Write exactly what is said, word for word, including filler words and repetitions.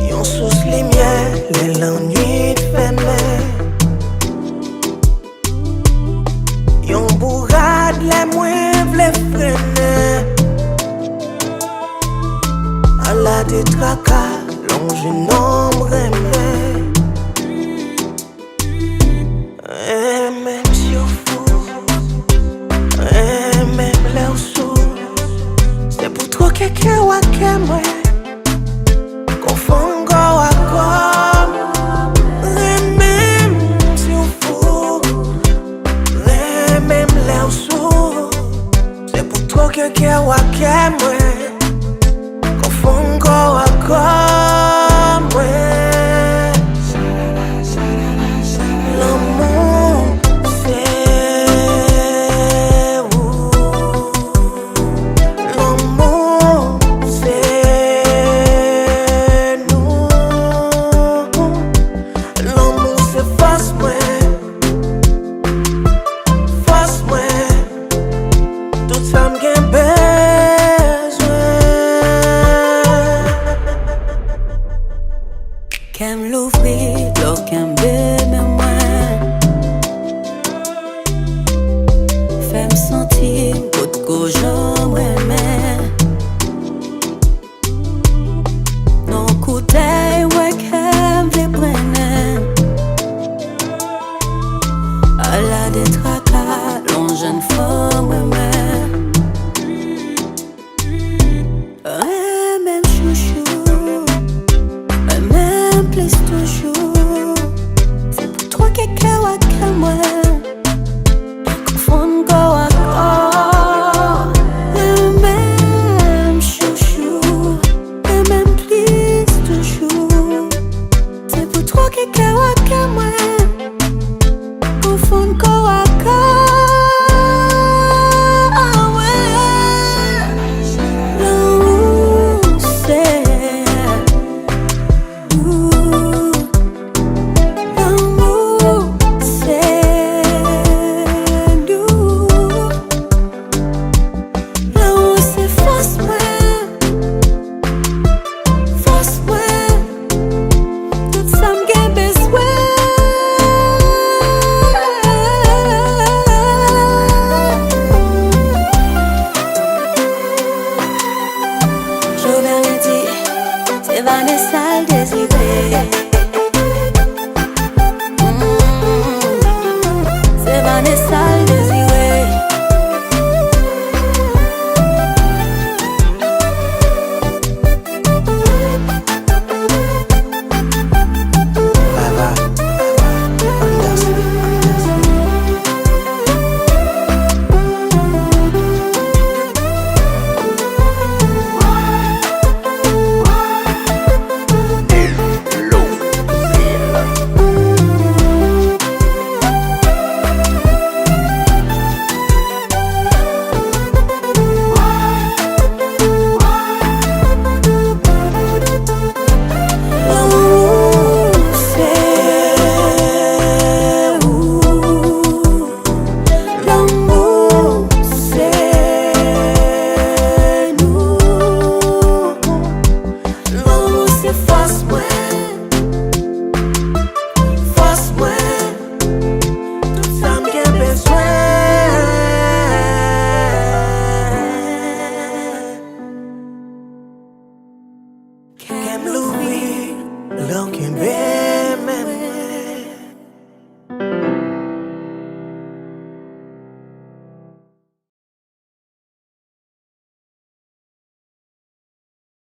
Yon sous limyè lè lannwit fèmen. Yon bourad lè mwen vle frennen. Ala de traka, lè w jwenn nonm renmen. Renmen m si w fou, renmen m lè w sou. Se pou twoke kè w ak kè mwen. Konfonn kò w ak kò m. Renmen m si w fou, renmen m lè w sou. Se pou twoke kè w ak kè mwen. Konfonn kò w ak kò mwen. Lanmou se ou. Lanmou se nou. Lanmou se fòs mwen. Fòs mwen. Tout sa m gen bezwen. Kè m louvri, lè w kenbe men mwen. Fè m santi m potko janm renmen. Non koutèy, wè kè m vle prennen. Ala de traka, lè w jwenn fanm renmen. Renmen m chouchou, renmen m plis toujou. Se pou twoke kè w ak kè mwen. Konfonn kò ak kò. Renmen m chouchou, renmen m plis toujou. Se pou twoke kè w ak kè mwen. Konfonn kò w ak kò mwen. Lanmou se nou. Lanmou se nou. Lanmou se fòs mwen. Fòs mwen. Tout sa m gen bezwen. Jovenel di, se Vanessa l dezire. Mm, se Vanessa l dezire. Vava, ann danse, ann danse. Lanmou se fòs mwen. Fòs mwen. Tout sa m gen bezwen. Kè m louvri, lè w kenbe